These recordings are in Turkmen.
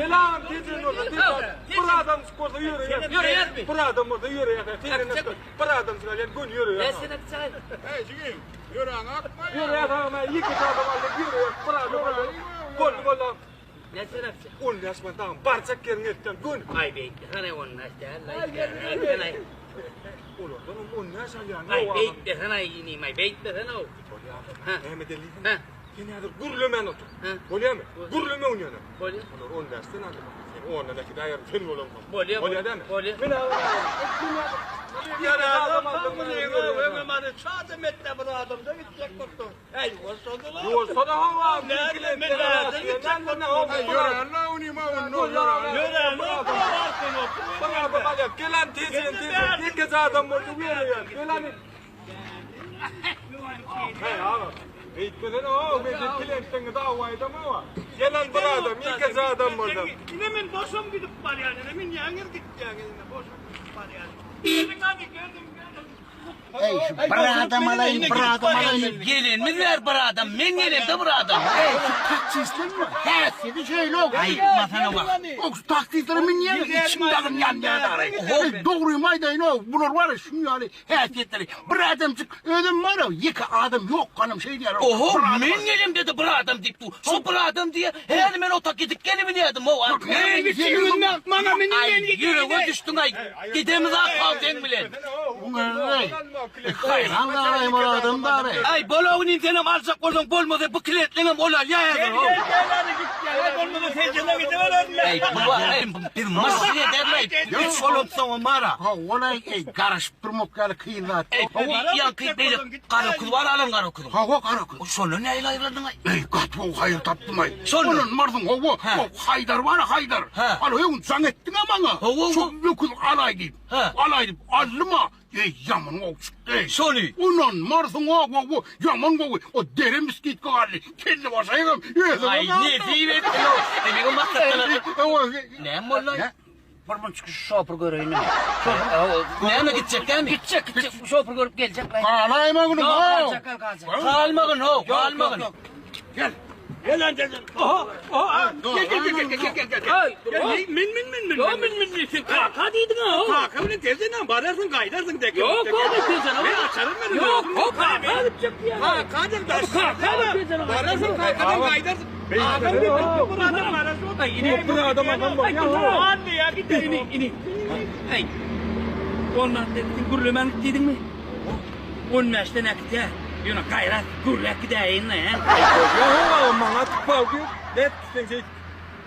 Gel agam tejeni bolsa bir adam bolsa ýöreýär. Ýöreýärmi? Bir adam bolsa ýöreýär. Tejeni bir adam çykarýan göni ýöreýär. Ben seni çaý. Hey jigim, ýöräňi akma. Ýöreýär agam, ýeke adam aldy, ýöreýär. Bir adam aldy. Boldy boldy. Ne sebäpçi? On bäş manat agam, barjak ýeriň eltden göni. Aý beýtme, hany on bäş däl, aý. Olardan hem on bäş alýan. Aý beýtme, hany inim, aý beýtme, hany. Bolýar. Näme edeliň? Hä. Sen häzir gürlemän otur. Hä. Bolýarmy? Gürleme ony ýöne. Bolýar. Olar on bäşden aldy. Sen ondan äkidäýerin, sen bolansoň. Bolýar. Bolýar dämi? Bolýar. Men Ýuwaşsana hawa, Gelen tizden tizden ýekeje adam boldy ýöreýän. Gelen. Hey aga. Beýtmesene o, men sen klientleňe dawa edemok. Gelen bir adam, ýekeje adam boldy. Ine men boşam gidip barýan, ine men ýaňyz gitýän, ine boşam gidip barýan. Gelin hadi geldim, geldim. Eý şu bir adam alaýyn, bir adam alaýyn. Gelenimiz ber bir adam, men gelemde bir adam. Eý şu taksistleň bir häsiýeti şeýle-ow. Aýtmasana wah. Ow şu taksistlere münýän içim dagyn ýanýar dagyn. Eý dogrymy aýdaýyn-ow, bular bar ya şuň ýaly häsiýetleri. Bir adamjyk özem bar-ow, ýeke adam ýok ganym şeýdýär-ow. Oho, men gelemde-de bir adam diýip dur. Şo bir adam diýe, häli men otak gidip gelibilýärdim ow. Aý, ýürege düşdüň-aý. Gidemiz ak seň bilen. Haýran galaýyn ol adam dary. Aý bolawuny senem aljak bolsaň bolmasa bu kletleňem ol alýa häzir how. Eý bu eý biz maşyn ederleý üç bolansoňam bara. Hawa laý eý garaşyp durmak ýaly kyn zat. Eý ýaňky beýle gara öküz bar alan gara öküziň. Hawa gara öküz. Şondan nähili aýryldyň aý. Eý gaty gowy haýyr tapdym aý. Şondan. Ynanmarsyň hawa o Haýdar bar Haýdar. Al öň jaň etdiň-ä maňa. Hawa Şu öküz alaý diýip. Alaý diýip aldym-a. Eý, ýaman gowy çykdy. Şony. Ynanmarsyň, o-o-o, ýaman gowy. O derem skidka galdy. Kelle başaýygam özüme Aý, galdy. nesip etsin-ow. Eý, meňem maksatdan Näme boldy-aý? Bir munçuk şu şopur göreýin. Näme gitjek dämi? Gitjek, gitjek. Şopur görüp geljek. Galaýma günüm, Ýok, how. galjak, galjak. Galmagyn-ow, galmagyn. Gel. Gel lan gel. Oha, oha. Gel gel gel gel gel gel. Gel min min min min. Ýok, min min min. Sen kaka diýdiň ha. Kaka bilen tezden bararsyň, gaýdarsyň dek. Ýok, ýok, tezden. Men açarym men. Ýok, kaka gitjek diýýär. Kaka diýip Kaka Bararsyň, kakadan gaýdarsyň. Adam bir adam bararsyň. Ini Bir adam adam bor. Hadi ya git. Ini ini. Aý. Ondan sen gürlemän git diýdiňmi? 15-den äkitýä. Ýöne gaýrat gürläp gidäýin-le, hä? Ýok agam maňa tupaw diýip, net sen şeýt.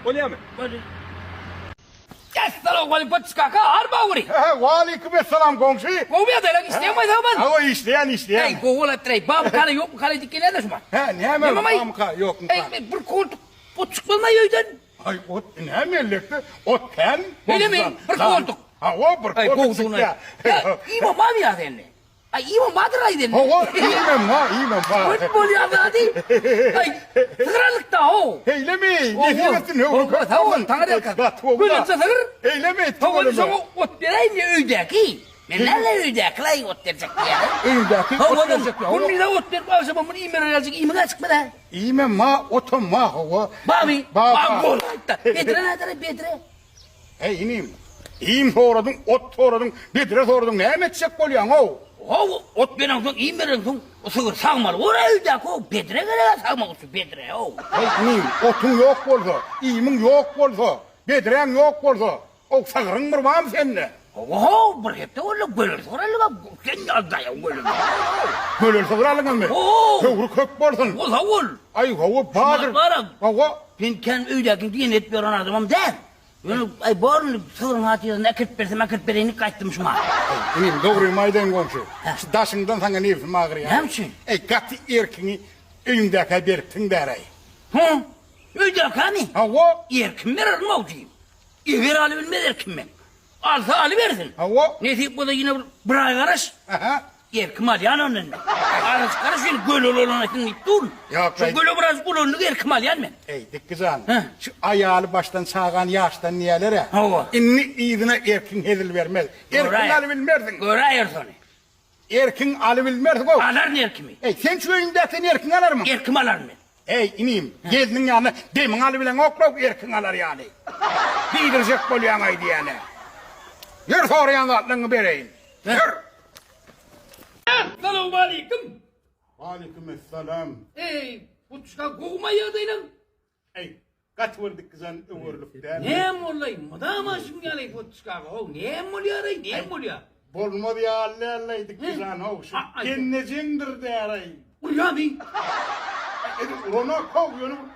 Bolýarmy? Bolýar. Essalawmaleýkum Patyş kaka, arma wuri. He, waleýkim essalam goňşy. Gowy ýagdaýlar, işleýäňmi aýdagman? Hawa, işleýän, işleýän. Eý, gowy bolapdyr-eý. Bamykala ýokmukala diýip gelýän-de şuma. He, näme bamyka, ýokmuka? Eý, bir koltuk ot çykmazmy öýden? Aý, ot näme ellekde? Ot kän. Öýlemi? Bir koltuk. Hawa, bir koltuk çykýar. Ýa, iýmem barmy ýa sende? Aý, iýmem bardyr aý sende. Hawa, iýmem bar, iýmem bar. Köp bolýar zady. Aý, sygyralykda ho. Heýlemi? Nesip etsin, höwri köp. Sag bol, taňa berkat. Gaty gowy. Gülünse sygyr. Heýlemi? Hawa, şoňa ot beräýin öýdäki. Men näle öýdäkiler ot berjek diýýär. Öýdäki ot berjek diýýär. Hawa, günde ot berip agşam muny iýmere geljek iýmiň açykmy-da? Iýmem ma, otam ma, hawa. Barmy? Bar, Bar, bar. bolaýtda. Bedre nädere, bedre? Heý, inim, iým soradyň, ot soradyň, bedre soradyň, näme etjek bolýaň-ow? Hawa, ot bereňsoň, iým bereňsoň, sygyr sagmaly bor-a öýdäki-ow, bedre gerek-ä sagmak üçin, bedre-ow. Heý, inim, otuň ýok bolsa, iýmiň ýok bolsa, bedräň ýok bolsa, Ow sagryň bir barmy sende? Oho, bir hepde boldy, gölel sygyr aldyk-a, sen ýaly daýaw gölel. Gölel sygyr aldyňyzmy? Ho! Höwri köp bolsun. Ho, sag bol. Aý, hawa, badyr. Şumat baram. Hawa. Men kän öýdäkini diýen edip ýören adamam däl. Ýöne, aý, bor indi, sygryň hatyrasyna äkirip bersem, äkirip bereýin diýip gaýtdym şumat. Aý, inim, dogrymy aýdaýyn goňşy. Şu daşyňdan saňa nebsim agyrýar. Näme üçin? Eý, gaty erkiňi öýüňdäkä beripsiň bäräý. Hä? Öýdäkämi? Hawa. Erkim bererin ogjym. Eger alybilmez erkim men. Alsa alybersin. Hawa. Nesip bolsa ýene bir, bir aý garaş. Aha. Erkim alýan ondan men. Azajyk garaş ýene göle ulanasyn diýip durun. Ýok, Şu göle biraz ulandyk erkim alýan men. Eý, Dikgi jan, Hä. şu aýaly başdan çagany ýaşdan diýýäler-ä. Hawa. Indi yzyna erkiň hezil bermez. Erkiň alybilmersiň. Göräýeris ony. Erkiň alybilmersiň-ow. Alaryn erkimi. Eý, sen şu öýüňdäki sen erkiňi alarmyň? Erkimi alaryn men. Eý, inim, gelniň ýanyna demiňi alybileňok-law erkiňi alar ýaly. Diýdirjek bolýaň-aý diýýän-ä. Ýör soraýan zatlaryňy bereýin. Ýör! Essalawmaleýkim! Waleýkim essalam. Eý, butçka gowumaý ýagdaýlaň? Eý, gaty bir dikgizan öwerlik dälmi? Näme boldy-aý, mydama şuň ýaly butçka how, näme bolýar-aý, näme bolýar? Bolmaz ýaly däl-aý dikgizan-how, şu gelnejeňdir däl-aý. Urýamy? Edil uranok-how, ýöne bir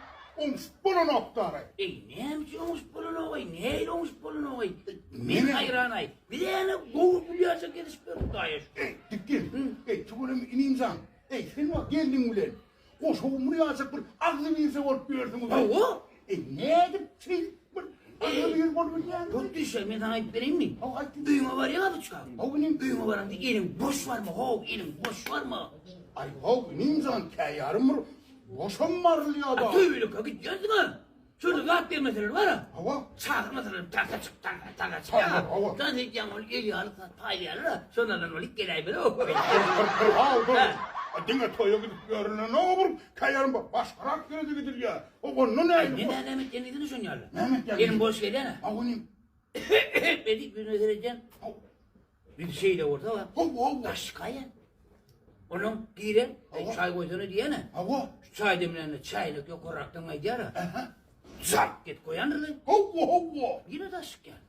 oňşup bolanok däl-aý. Eý, näme üçin oňşup bolanok-aý, nähili oňşup bolanok-aý? Men haýran-aý, biz ýa-ni gowy gülýärjek edişip ýörüs daýy. Eý, dikgin, eý, tüweleme inimjan, eý, sen wah gelniň bilen Goşa gumry ýaljak bir agzy birje bolup ýörsüňiz. Hawa. E, nädip şeýdip bir agzy bir bolup bilýäňiz? Tut düşe, men saňa aýdyp bereýinmi? Hawa, aýt. Öýüňe barýaň azyçka. Hawa, inim. Öýüňe baraňda eliň boş barma, how, eliň boş barma. Aý, how, inim jan, käýarym bir boşam barylýa-da. A töweleke gidýänsiň-ä. Şonda zat bermeseler bar-a. Hawa. Çagyrmasalar tasa çyk, tasa, tasa çyk. Hawa, hawa. Şonda seýdýäň ol el ýaly zat paýlaýarlar-a. Şondan ol geläýmeli. Bir, bir, haw, dur. Diňe toýa gidip ýörülenok bir käýarym bir başgarak ýere-de gidilýär. O onda nähili? Men näme etýän diýsene şon ýaly. Näme etýän? Elim boş gelýän-ä. Hawa, inim. Edip ýüzüne seredýän. Hawa. Bir şeýle bolsa bar. Hawa, hawa. Daş çykaýan. Onuň giren, çaý goýsana diýene. Hawa. Şu çaý demlände çaýlyk ýokarrakdan gaýdýar-a. Aha. Zalp git goýandyr. Hawa, hawa. Ýene daş çykýar.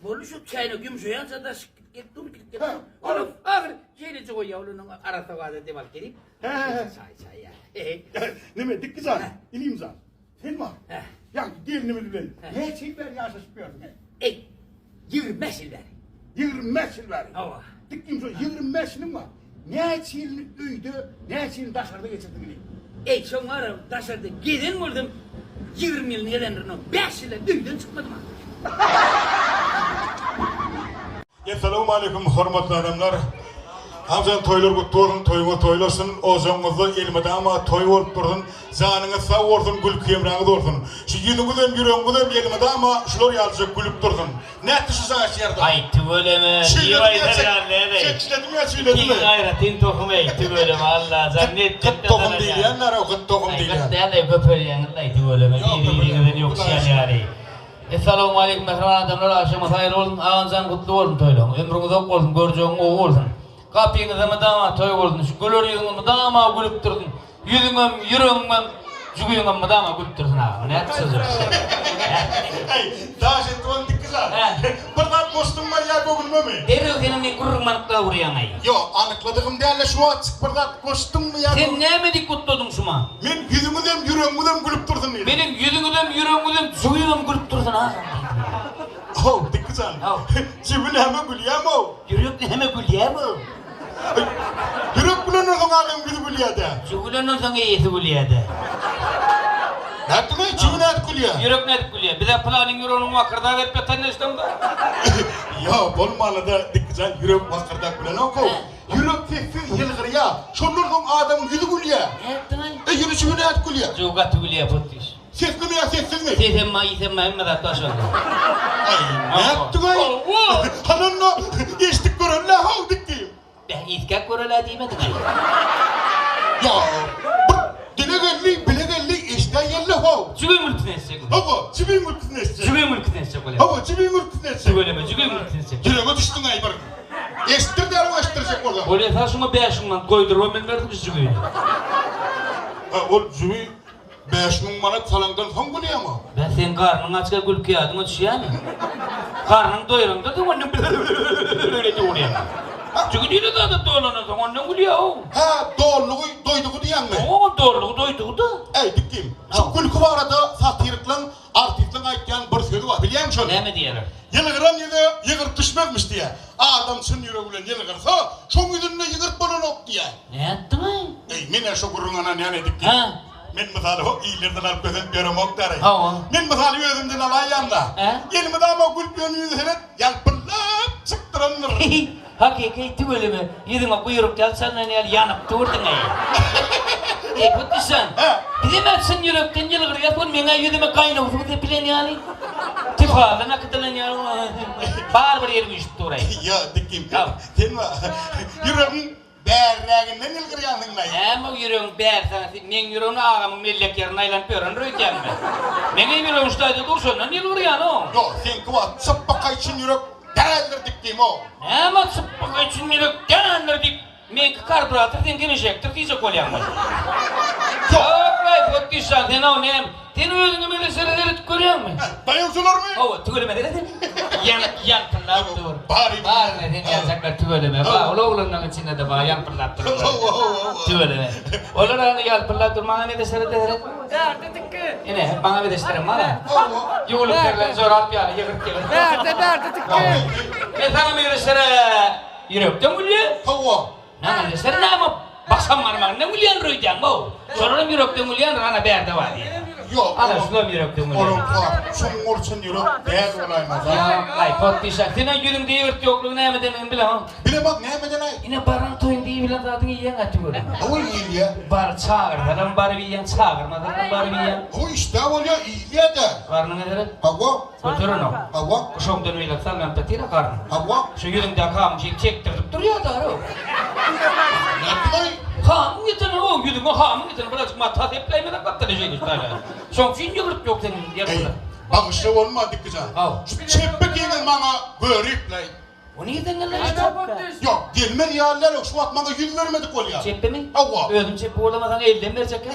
Boldy şu çaýlyk ýumşaýança daş çykyp gelip dur, gidip gelip dur. Onuň ahyr şeýleje goýýar, onuň arassa gaza dem alyp gelip. He, he, he. Çaý, çaý, ýa. Neme, Dikgijan, inim jan. Sen bar. Heh. Ýaňky gelnimiz bilen näçe ýyl bäri ýaşaşyp ýörsüň? Eý, 25 ýyl bäri. 25 ýyl bäri. Hawa. Dikdim şo 25 ýylyň bar. Näçe ýylyny öýde, näçe ýylyny daşarda geçirdiň inim? Eý, şoň bar daşarda gezen bolsam 20 ýylyny gezendirin, 5 ýyl öýden çykmadym. Essalawmaleýkum hormatly adamlar. Hamjan toýlar gutly bolsun, toýuňyz toýlasyn, ojagyňyzda elmydama toý bolup dursun, janyňyz sag bolsun, gülki hemraňyz bolsun. Şu ýüzüňizem, ýüregiňizem elmydama şular ýalyjak gülüp dursun. Nätdi şu jaş ýerde? Aý tüweleme diýip aýdar ýaly näme? Çekişledim ýa çüýledimi? Iň aýratyn tohum eý tüweleme Allajan netdikde Gyt tohum diýilýänler-ow, gyt tohum Aý gyt diýilýän. däl-eý köpelýäňiz-laý tüweleme biri-biriňizden ýokuşýan ýaly. Essalawmaleýkum mähriban adamlar agşamyňyz haýyr bolsun Agamjan gutly bolsun toýlaň ömrüň uzak bolsun görjegiň gowy bolsun gapyňyzda mydama toý bolsun şu güler ýüzüňiz mydama gülüp dursun ýüzüňem ýüregiňem jübiňem mydama gülüp dursun agam nädip sözler Eý, daş etdi ony dikgizar. Bir zat goşduňmy ýa göwnümemi? Derrew seniň men gürrüňimi anyklap urýaňaý. Ýok, anykladygym däl-de şu wagtjyk bir zat goşduňmy ýa Sen näme diýip gutladyň şuma? Men ýüzüňizem, ýüregiňizem gülüp dursun diýdim. Meniň ýüzüňizem, ýüregiňizem, jübimem gülüp dursun agam diýdim. How, Dikgi jan. How. Jübi näme gülýäm-ow? Ýürek näme gülýäm-ow? Ýürek gülenden soň adamyň ýüzi gülýä-dä. Jübi gülenden soň eýesi gülýä-dä. Nätdiň-eý, jübi nädip gülýä? Ýürek nädip gülýä? Biz-ä pylanyň ýüreginiň wakyrdap berip ýatanyny eşidemzok. Ýok, bolmanda-da Dikgi jan, ýürek wakyrdap gülenok-ow. Ýürek sessiz ýylgyrýar. Şondan soň adamyň ýüzi gülýär. Nätdiňaý? Eý, ýüzi jübi nädip gülýär? Jübi gaty gülýär, potdiş. Seslimi ýa sessizmi? Sesem bar, isem bar, hemme zat bar şonda. Aý, nätdiňaý? Hawa. Hany onda eşidip göreli-le, how, dikdim. Beh, isgäp göreli-ä diýmediň-aý. Ýa, bir dile geldi, bile geldi, eşidäýeli-le, how. Jübiň gülküsini eşitjek. Hawa, jübiň gülküsini eşitjek. Jübiň gülküsini eşitjek bolýar. Hawa, jübiň gülküsini eşitjek. Tüweleme, jübiň gülküsini eşitjek. Ýürege düşdüň-aý bir. Eşitdir däl-ow eşitdirjek bolsaň. Bolýa sag şuňa 5000 manat goýdurybam bilmerdim şu jübini. Ha, ol jübi 5000 manat salaňdan soň gülýäň-ow. Bä seň garnyň açka gülki ýadyňa düşýämi? Garnyň doýraňda soň ondan edip urýaň. Jübi nirede zada dolandan soň ondan gülýä-ow. Hä, dollugy doýdugy diýýäňmi? Hawa, dollugy doýdugy-da. Äý, dikdim. Şu gülki barada satiriklaň Artistiň aýtýan bir sözi bar, bilýäňmi şony? Näme diýýärler? Ýylgyran ýüze ýygyrt düşmezmiş diýýär. Adam çyn ýüregi bilen ýylgyrsa, şoň ýüzünde ýygyrt bolanok diýýär. Nätdiňaý? Eý, men-ä şo gürrüňe ynanýan edik diýip. Hä? Men mysaly ho illerden alyp kösenip ýöremok däri. Hawa. Men mysaly özümden alaýýan-da. Hä? Elmydama gülüp ýören ýüzi seret, ýalpyldap çykdyrandyr. Hakyky tüweleme, ýüzüňe guýruk ýaly çalnan ýaly ýanyp durdyň-eý. Eý, Putdyşan, bizem-ä çyn ýürekden ýylgyrýas, ol meň-ä ýüzüme gaýnaw suw sepilen ýaly, tüfaldan akydylan ýaly, bar bir ýerim üýşüp dur-aý. Ýa, Dikgim, sen ýüregiň. bärräginden ýylgyrýansyň-laý. Näme o ýüregiň bärsaňa sen meň ýüregimde agamyň mellek ýerinde aýlanyp ýörendir öýdýäňmi? Meňem ýüregim şu taýda dur şondan ýylgyrýan-ow. Ýok, seňki wagt çypbakaý çyn ýürek däldir dikdim-ow. Näme çypbakaý çyn ýürek däldir diýip Meňki karburator seňki inžektor diýjek bolýaňmy? Ýok-laý, Potdyşjan, sen-ow näme? Sen özüňe meňzeşlere seredip görýäňmi? Daýawçylarmy? Hawa, tüweleme seret. Ýanyp, ýalpyldap dur. Bar, Bar ine, sen ýaljaklar tüweleme. Bar, ol oglanlaryň içinde-de bar, ýalpyldap durlar. Hawa, hawa, hawa. Tüweleme. Olar hany ýalpyldap dur, maňa meňzeşlere-de seret. Bärde tikgi. Ine, maňa meňzeşlerem bar-a. Hawa. Ýuwlup berlen jorap ýaly ýygyrt-ýygyrt. Bärde, bärde tikgi. Men saňa meňzeşlere Ýürekden gülýä. Hawa. Näme sen näme başam barmagyndan gülýändir öýdýäňmi-ow? Şolaram ýürekden gülýändir, ana bärde bar diýýän. Ýok. Ana şulam ýürekden gülýär. Olaň çuňňur çyn ýürek däl bolaýmasa. Ýok, aý, potdyşa, seň ýüzüňde ýygyrt ýoklugy nämedendigini bileňok. Bilemok, nämeden-aý? Ine baran toýuňda iýibilen zadyňy iýýäň-ä tüweleme. Hawa, iýilýä. Bar, çagyrsalam baryp iýýäň, çagyrmasalam baryp iýýäň. Hawa, işdä bolýa, iýilýä-dä. Garnyňa seret. Hawa. Göterenok. Hawa. Guşagyňdan beýläk sallanap ýatyr-a garnyň. Hawa. Şu ýüzüňdäki hamyň şeýdip çekdirdip durýa-da-ow. Nätdiň-aý? Hamyň ýeteni-ow, ýüzüňe hamyň ýeteni birazjyk mata sepläýmesek gapdala şeýdip taýla. Şoň üçin ýygyrt ýok seniň ýerinde. Eý, bagyşla bolma, Dikgijan. Haw. Şu çepbe geňiz maňa göripläý. O nirden geldi? Ýok, gelmez ýaly däl, şu wagt maňa 100 bermedik bolýar. Çepbemi? Hawa. Özüm çepbe bolamasaň elden berjek-ä.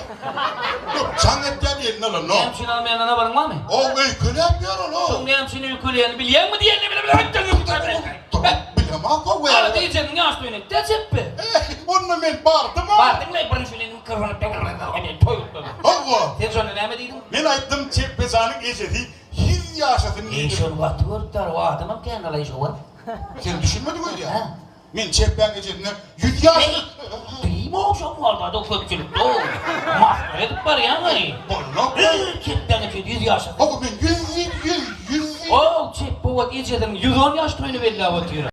Ýok, jaň etýän eline alan, no. Näme üçin almaýandan habaryň barmy? O öýkeläp ýör ol, o. Şoň näme üçin öýkeleýänini bilýäňmi diýende bile bile ötden Bilemok, o. Ala diýjegiň ýaş toýuna etdä çepbe. Onda men bardym-a. Bardyň-laý, birinji bilen mikrofon toý gutladyň. Hawa. Sen şonda näme diýdiň? Men aýtdym, Çepbejanyň ejesi 100 ýaşasyn Eý, diýdim. şony gaty görüpdir, o adamam kän alaý şo wagt. Sen düşünmedik öýdýän. Hä? Men çepbäň ejesine 100 ýaşly. Diýme şoň bolmady köpçülikde o. Masgara edip barýaň-aý. Bolmak. Eý, çepbäň ejesi 100 ýaşasyn. Hawa, men 100 diýip, 100, 100 diýip. Ow, çepbe wagt ejesiniň 110 ýaş toýuny belläp otyr.